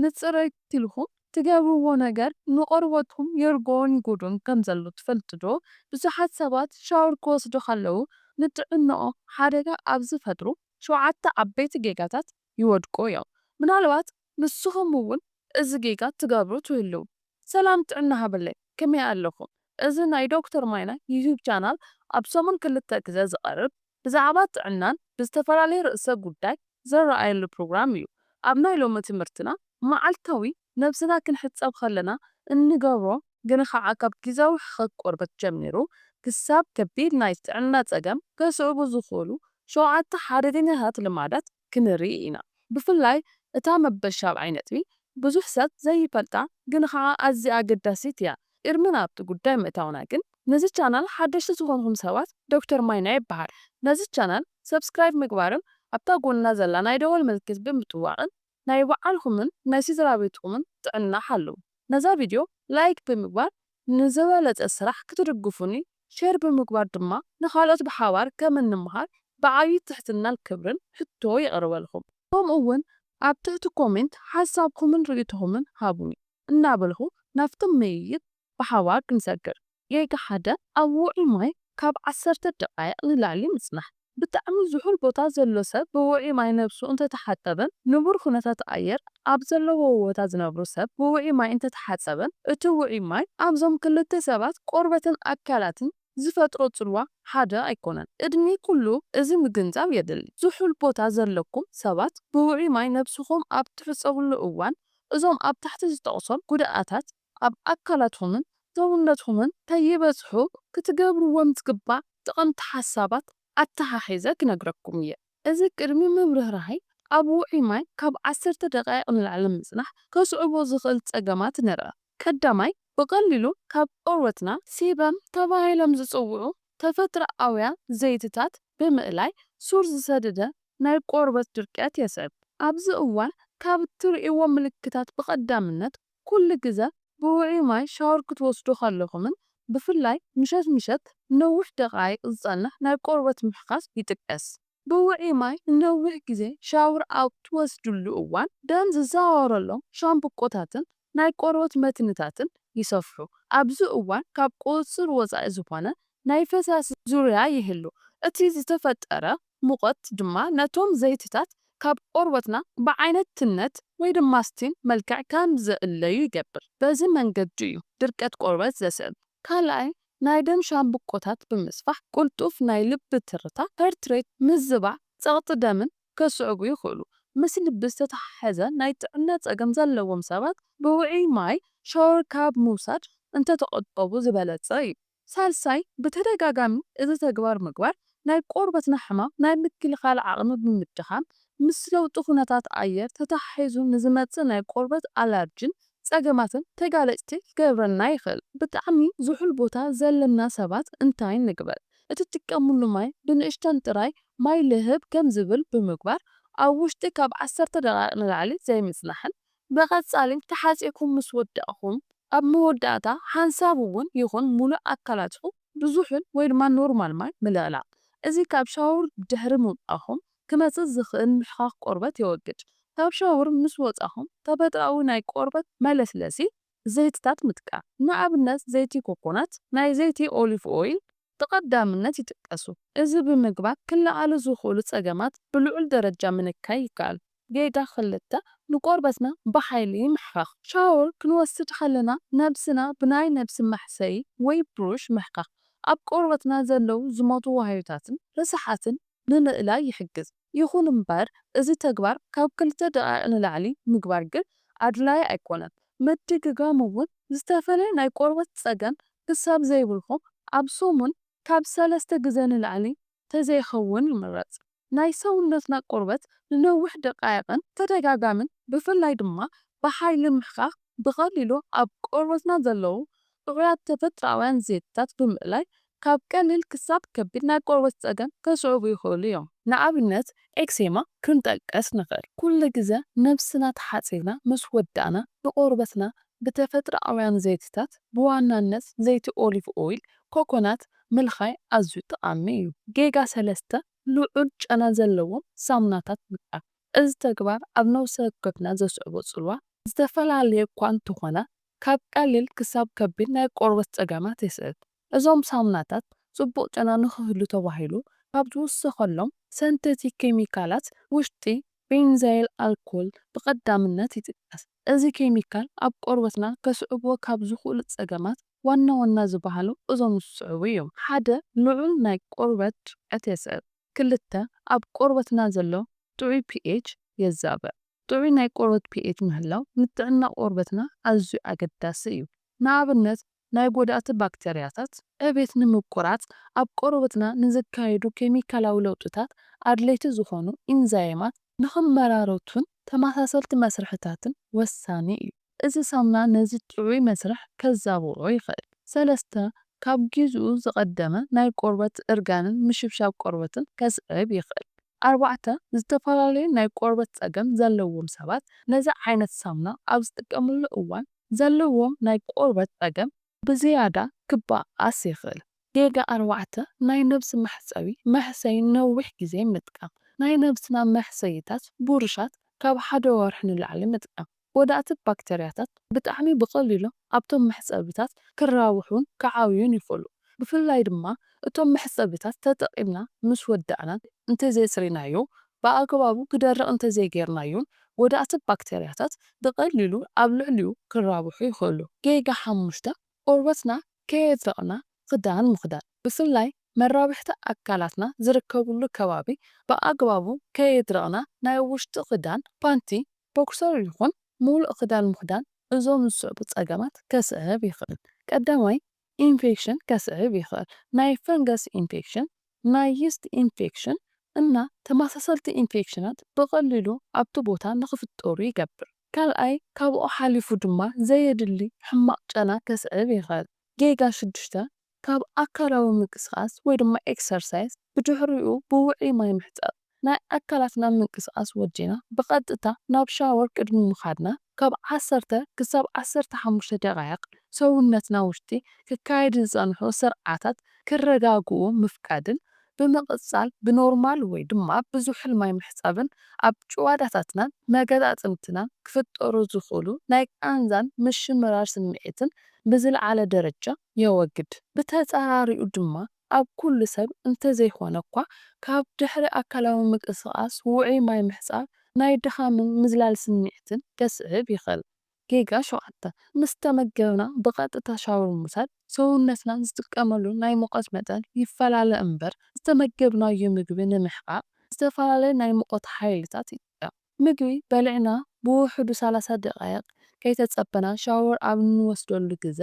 ንጽሬት ኢልኩም ትገብርዎ ነገር ንቆርበትኩም የርጎን ይጎዶን ከም ዘሎ ትፈልጡ ዶ? ብዙሓት ሰባት ሻወር ክወስዱ ከለዉ ንጥዕንኦም ሓደጋ ኣብ ዝፈጥሩ ሸውዓተ ዓበይቲ ጌጋታት ይወድቁ እዮም። ምናልባት ንስኹም እውን እዚ ጌጋ ትገብሩ ትህልዉ። ሰላም ጥዕና ሃበለይ፣ ከመይ ኣለኹም? እዚ ናይ ዶክተር ማይና ዩቱብ ቻናል ኣብ ሰሙን ክልተ ግዘ ዝቐርብ ብዛዕባ ጥዕናን ብዝተፈላለየ ርእሰ ጉዳይ ዝረኣየሉ ፕሮግራም እዩ። ኣብ ናይ ሎሚ ትምህርትና መዓልታዊ ነብስና ክንሕጸብ ከለና እንገብሮ ግን ኸዓ ካብ ግዝያዊ ሕኸኽ ቆርበት ጀሚሩ ክሳብ ከቢድ ናይ ጥዕና ጸገም ከስዕቡ ዝኽእሉ ሸውዓተ ሓደገኛታት ልማዳት ክንርኢ ኢና። ብፍላይ እታ መበሻብዓይ ነጥቢ ብዙሕ ሰብ ዘይፈልጣ ግን ኸዓ ኣዝያ ኣገዳሲት እያ። ቅድሚ ናብቲ ጉዳይ ምእታውና ግን ነዚ ቻናል ሓደሽቲ ዝኾንኹም ሰባት ዶክተር ማይና ይበሃል። ነዚ ቻናል ሰብስክራይብ ምግባርን ኣብታ ጎንና ዘላ ናይ ደወል ምልክት ብምጥዋቕን ናይ ባዕልኹምን ናይ ስድራ ቤትኩምን ጥዕና ሓልዉ። ነዛ ቪድዮ ላይክ ብምግባር ንዝበለጸ ስራሕ ክትድግፉኒ፣ ሼር ብምግባር ድማ ንኻልኦት ብሓባር ከም እንምሃር ብዓብዪ ትሕትናን ክብርን ሕቶ የቕርበልኩም። ከምኡ እውን ኣብ ትሕቲ ኮሜንት ሓሳብኩምን ርእይቶኹምን ሃቡኒ እናበልኹ ናብቲ ምይይጥ ብሓባር ክንሰግር። ጌጋ ሓደ፣ ኣብ ውዑይ ማይ ካብ ዓሰርተ ደቓይቕ ንላዕሊ ምጽናሕ። ብጣዕሚ ዝሑል ቦታ ዘሎ ሰብ ብውዑይ ማይ ነብሱ እንተተሓጸበን ንቡር ኩነታት ኣየር ኣብ ዘለዎ ቦታ ዝነብሩ ሰብ ብውዑይ ማይ እንተተሓጸበን እቲ ውዑይ ማይ ኣብዞም ክልተ ሰባት ቆርበትን ኣካላትን ዝፈጥሮ ጽልዋ ሓደ ኣይኮነን። ቅድሚ ኩሉ እዚ ምግንዛብ የድሊ። ዝሑል ቦታ ዘለኩም ሰባት ብውዑይ ማይ ነብስኹም ኣብ ትሕጸብሉ እዋን እዞም ኣብ ታሕቲ ዝጠቕሶም ጉድኣታት ኣብ ኣካላትኩምን ሰውነትኩምን ከይበጽሑ ክትገብርዎም ዝግባእ ጠቐምቲ ሓሳባት ኣተሓሒዘ ክነግረኩም እየ። እዚ ቅድሚ ምብርህራሀይ ኣብ ውዑይ ማይ ካብ ዓሰርተ ደቓይቕ ንላዕሊ ምጽናሕ ከስዕቦ ዝኽእል ጸገማት ንርኣ። ቀዳማይ፣ ብቐሊሉ ካብ ቆርበትና ሴበም ተባሂሎም ዝጽውዑ ተፈጥሮኣውያን ዘይትታት ብምእላይ ሱር ዝሰደደ ናይ ቆርበት ድርቀት የስዕብ። ኣብዚ እዋን ካብ እትርእይዎ ምልክታት ብቐዳምነት ኩሉ ግዘ ብውዑይ ማይ ሻወር ክትወስዱ ከለኹምን ብፍላይ ምሸት ምሸት ንነዊሕ ደቓይቕ ዝጸንሕ ናይ ቆርበት ምሕኻኽ ይጥቀስ። ብውዑይ ማይ ንነዊሕ ግዜ ሻወር ኣብ ትወስድሉ እዋን ደም ዝዘዋወረሎም ሻምብቆታትን ናይ ቆርበት መትንታትን ይሰፍሑ። ኣብዚ እዋን ካብ ቁጽጽር ወጻኢ ዝኾነ ናይ ፈሳሲ ዙርያ ይህሉ። እቲ ዝተፈጠረ ሙቐት ድማ ነቶም ዘይትታት ካብ ቆርበትና ብዓይነት ትነት ወይ ድማ ስቲም መልክዕ ከም ዝእለዩ ይገብር። በዚ መንገዲ እዩ ድርቀት ቆርበት ዘስዕብ። ካልኣይ፣ ናይ ደም ሻምብቆታት ብምስፋሕ ቅልጡፍ ናይ ልቢ ትርታ፣ ሀርት ሬት፣ ምዝባዕ ጸቕጢ ደምን ከስዕቡ ይኽእሉ። ምስ ልቢ ዝተተሓሓዘ ናይ ጥዕና ጸገም ዘለዎም ሰባት ብውዑይ ማይ ሻወር ካብ ምውሳድ እንተተቖጠቡ ዝበለጸ እዩ። ሳልሳይ፣ ብተደጋጋሚ እዚ ተግባር ምግባር ናይ ቆርበትና ሕማም ናይ ምክልኻል ዓቕሚ ብምድኻም ምስ ለውጢ ኩነታት ኣየር ተተሓሒዙ ንዝመጽእ ናይ ቆርበት ኣላርጅን ጸገማትን ተጋለጽቲ ክገብረና ይኽእል። ብጣዕሚ ዝሑል ቦታ ዘለና ሰባት እንታይ ንግበር? እትጥቀምሉ ማይ ብንእሽተን ጥራይ ማይ ልህብ ከም ዝብል ብምግባር ኣብ ውሽጢ ካብ ዓሰርተ ደቓይቕ ንላዕሊ ዘይምጽናሕን ብቐጻሊ ተሓጺብኩም ምስ ወዳእኹም ኣብ መወዳእታ ሓንሳብ እውን ይኹን ሙሉእ ኣካላትኩም ብዝሑል ወይ ድማ ኖርማል ማይ ምልቕላቕ። እዚ ካብ ሻወር ድሕሪ ምውጻእኹም ክመጽእ ዝኽእል ምሕኻኽ ቆርበት የወግድ። ካብ ሻወር ምስ ወጻኹም ተፈጥሮኣዊ ናይ ቆርበት መለስለሲ ዘይትታት ምጥቃም፣ ንኣብነት ዘይቲ ኮኮናት፣ ናይ ዘይቲ ኦሊቭ ኦይል ብቐዳምነት ይጥቀሱ። እዚ ብምግባር ክለዓሉ ዝኽእሉ ጸገማት ብልዑል ደረጃ ምንካይ ይከኣል። ጌጋ ክልተ፣ ንቆርበትና ብሓይሊ ምሕኻኽ። ሻወር ክንወስድ ከለና ነብስና ብናይ ነብሲ መሕሰዪ ወይ ብሩሽ ምሕካኽ ኣብ ቆርበትና ዘለዉ ዝሞቱ ዋህዮታትን ርስሓትን ንምእላይ ይሕግዝ። ይኹን እምበር፣ እዚ ተግባር ካብ ክልተ ደቓይቕ ንላዕሊ ምግባር ግን ኣድላዪ ኣይኮነን። ምድግጋም እውን ዝተፈለየ ናይ ቆርበት ጸገም ክሳብ ዘይብልኩም ኣብ ሰሙን ካብ ሰለስተ ግዘ ንላዕሊ ተዘይኸውን ይምረጽ። ናይ ሰውነትና ቆርበት ንነዊሕ ደቓይቕን ተደጋጋምን ብፍላይ ድማ ብሓይሊ ምሕካኽ ብቐሊሉ ኣብ ቆርበትና ዘለዉ ጥዑያት ተፈጥሮኣውያን ዘይትታት ብምእላይ ካብ ቀሊል ክሳብ ከቢድ ናይ ቆርበት ጸገም ከስዕቡ ይኽእሉ እዮም። ንኣብነት ኤክዜማ ክንጠቅስ ንኽእል። ኩሉ ግዘ ነብስና ተሓጺብና ምስ ወዳእና ንቆርበትና ብተፈጥሮኣውያን ዘይትታት ብዋናነት ዘይቲ ኦሊቭ ኦይል፣ ኮኮናት ምልኻይ ኣዝዩ ጠቓሚ እዩ። ጌጋ ሰለስተ፣ ልዑል ጨና ዘለዎም ሳሙናታት ምጥቃም። እዚ ተግባር ኣብ ነብሲ ወከፍና ዘስዕቦ ጽልዋ ዝተፈላለየ እኳ እንተኾነ፣ ካብ ቀሊል ክሳብ ከቢድ ናይ ቆርበት ጸገማት የስዕብ። እዞም ሳሙናታት ጽቡቕ ጨና ንኽህሉ ተባሂሉ ካብ ዝውሰኸሎም ሰንተቲክ ኬሚካላት ውሽጢ ቤንዛይል ኣልኮል ብቐዳምነት ይጥቀስ። እዚ ኬሚካል ኣብ ቆርበትና ከስዕቦ ካብ ዝኽእሉ ጸገማት ዋና ዋና ዝበሃሉ እዞም ዝስዕቡ እዮም። ሓደ፣ ልዑል ናይ ቆርበት ድርቀት የስዕብ። ክልተ፣ ኣብ ቆርበትና ዘሎ ጥዑይ ፒኤች የዛብዕ። ጥዑይ ናይ ቆርበት ፒኤች ምህላው ንጥዕና ቆርበትና ኣዝዩ ኣገዳሲ እዩ። ንኣብነት፣ ናይ ጎዳእቲ ባክተርያታት ዕቤት ንምቁራጽ ኣብ ቆርበትና ንዝካየዱ ኬሚካላዊ ለውጥታት ኣድለይቲ ዝኾኑ ኢንዛይማት ንኽመራረቱን ተመሳሰልቲ መስርሕታትን ወሳኒ እዩ። እዚ ሳሙና ነዚ ጥዑይ መስርሕ ከዛብዖ ይኽእል። ሰለስተ፣ ካብ ግዜኡ ዝቐደመ ናይ ቆርበት እርጋንን ምሽብሻብ ቆርበትን ከስዕብ ይኽእል። ኣርባዕተ፣ ዝተፈላለዩ ናይ ቆርበት ጸገም ዘለዎም ሰባት ነዚ ዓይነት ሳሙና ኣብ ዝጥቀምሉ እዋን ዘለዎም ናይ ቆርበት ጸገም ብዝያዳ ክባኣስ ይኽእል። ጌጋ ኣርባዕተ፣ ናይ ነብሲ መሕጸቢ መሕሰይ ነዊሕ ግዜ ምጥቃም። ናይ ነብስና መሕሰይታት ብሩሻት ካብ ሓደ ወርሒ ንላዕሊ ምጥቃም። ጎዳእቲ ባክተርያታት ብጣዕሚ ብቐሊሉ ኣብቶም መሕጸብታት ክራብሑን ክዓብዩን ይኽእሉ። ብፍላይ ድማ እቶም መሕጸብታት ተጠቒምና ምስ ወዳእናን እንተዘየጽሪናዮ፣ ብኣግባቡ ክደርቕ እንተዘይጌርናዮን፣ ጎዳእቲ ባክተርያታት ብቐሊሉ ኣብ ልዕሊኡ ክራብሑ ይኽእሉ። ጌጋ ሓሙሽተ፣ ቆርበትና ከየድረቕና ክዳን ምኽዳን። ብፍላይ መራብሕቲ ኣካላትና ዝርከብሉ ከባቢ ብኣግባቡ ከየድረቕና ናይ ውሽጢ ክዳን፣ ፓንቲ፣ ቦክሰር ይኹን ሙሉእ ክዳን ምኽዳን እዞም ዝስዕቡ ጸገማት ከስዕብ ይኽእል። ቀዳማይ፣ ኢንፌክሽን ከስዕብ ይኽእል። ናይ ፈንገስ ኢንፌክሽን፣ ናይ ይስት ኢንፌክሽን እና ተመሳሰልቲ ኢንፌክሽናት ብቐሊሉ ኣብቲ ቦታ ንኽፍጠሩ ይገብር። ካልኣይ፣ ካብኡ ሓሊፉ ድማ ዘየድሊ ሕማቕ ጨና ከስዕብ ይኽእል። ጌጋ ሽዱሽተ፣ ካብ ኣካላዊ ምንቅስቓስ ወይ ድማ ኤክሰርሳይዝ ብድሕሪኡ ብውዕይ ማይ ምሕጻብ። ናይ ኣካላትና ምንቅስቓስ ወዲና ብቐጥታ ናብ ሻወር ቅድሚ ምኻድና ካብ ዓሰርተ ክሳብ ዓሰርተ ሓሙሽተ ደቓይቕ ሰውነትና ውሽጢ ክካየድ ዝጸንሑ ስርዓታት ክረጋግኡ ምፍቃድን ብምቕጻል ብኖርማል ወይ ድማ ብዝሑል ማይ ምሕጻብን ኣብ ጭዋዳታትናን መገጣጥምትናን ክፍጠሩ ዝኽእሉ ናይ ቃንዛን ምሽምራር ስምዒትን ብዝለዓለ ደረጃ የወግድ። ብተጻራሪኡ ድማ ኣብ ኩሉ ሰብ እንተዘይኮነ እኳ ካብ ድሕሪ ኣካላዊ ምንቅስቓስ ውዑይ ማይ ምሕጻብ ናይ ድኻምን ምዝላል ስምዒትን ከስዕብ ይኽእል። ጌጋ ሸውዓተ፣ ምስ ተመገብና ብቐጥታ ሻወር ምውሳድ ሰውነትና ዝጥቀመሉ ናይ ሙቐት መጠን ይፈላለ እምበር ዝተመገብናዮ ምግቢ ንምሕቓቕ ዝተፈላለየ ናይ ሙቐት ሓይልታት ይጥቀም። ምግቢ በሊዕና ብውሑዱ ሰላሳ ደቓይቕ ከይተጸበና ሻወር ኣብ እንወስደሉ ግዘ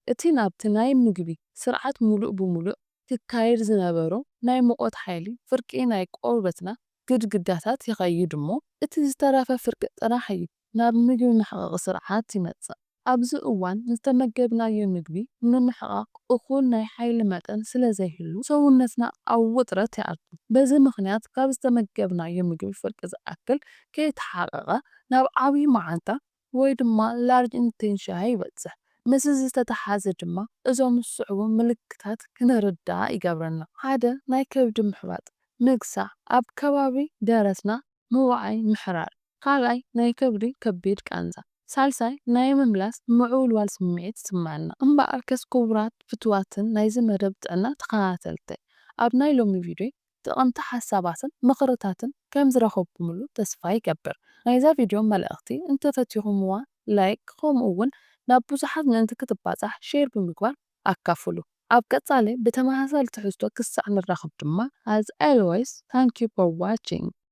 እቲ ናብቲ ናይ ምግቢ ስርዓት ሙሉእ ብሙሉእ ክካየድ ዝነበሮ ናይ ሙቐት ሓይሊ ፍርቂ ናይ ቆርበትና ግድግዳታት ይኸይድ እሞ እቲ ዝተረፈ ፍርቂ ጥራሕ እዩ ናብ ምግቢ ምሕቓቕ ስርዓት ይመጽእ። ኣብዚ እዋን ዝተመገብናዮ ምግቢ ንምሕቓቕ እኹል ናይ ሓይሊ መጠን ስለ ዘይህሉ ሰውነትና ኣብ ውጥረት ይኣቱ። በዚ ምኽንያት ካብ ዝተመገብናዮ ምግቢ ፍርቂ ዝኣክል ከይተሓቐቐ ናብ ዓብዪ መዓንጣ ወይ ድማ ላርጅ ኢንቴንሽያ ይበጽሕ። ምስዚ ዝተተሓዘ ድማ እዞም ዝስዕቡ ምልክታት ክንርዳእ ይገብረና። ሓደ ናይ ከብዲ ምሕባጥ፣ ምግሳዕ፣ ኣብ ከባቢ ደረትና ምውዓይ፣ ምሕራር። ካልኣይ ናይ ከብዲ ከቢድ ቃንዛ። ሳልሳይ ናይ ምምላስ ምዕውልዋል ስምዒት ይስምዓና። እምበኣርከስ ክቡራት ፍትዋትን ናይዚ መደብ ጥዕና ተኸታተልተይ፣ ኣብ ናይ ሎሚ ቪድዮ ጠቐምቲ ሓሳባትን ምኽርታትን ከም ዝረኸብኩምሉ ተስፋ ይገብር። ናይዛ ቪድዮ መልእኽቲ እንተፈቲኹምዋ ላይክ ከምኡ እውን ናብ ብዙሓት ምእንቲ ክትባጻሕ ሼር ብምግባር ኣካፍሉ። ኣብ ቀጻሊ ብተመሳሳሊ ትሕዝቶ ክሳዕ ንራኸብ ድማ as always thank you for watching።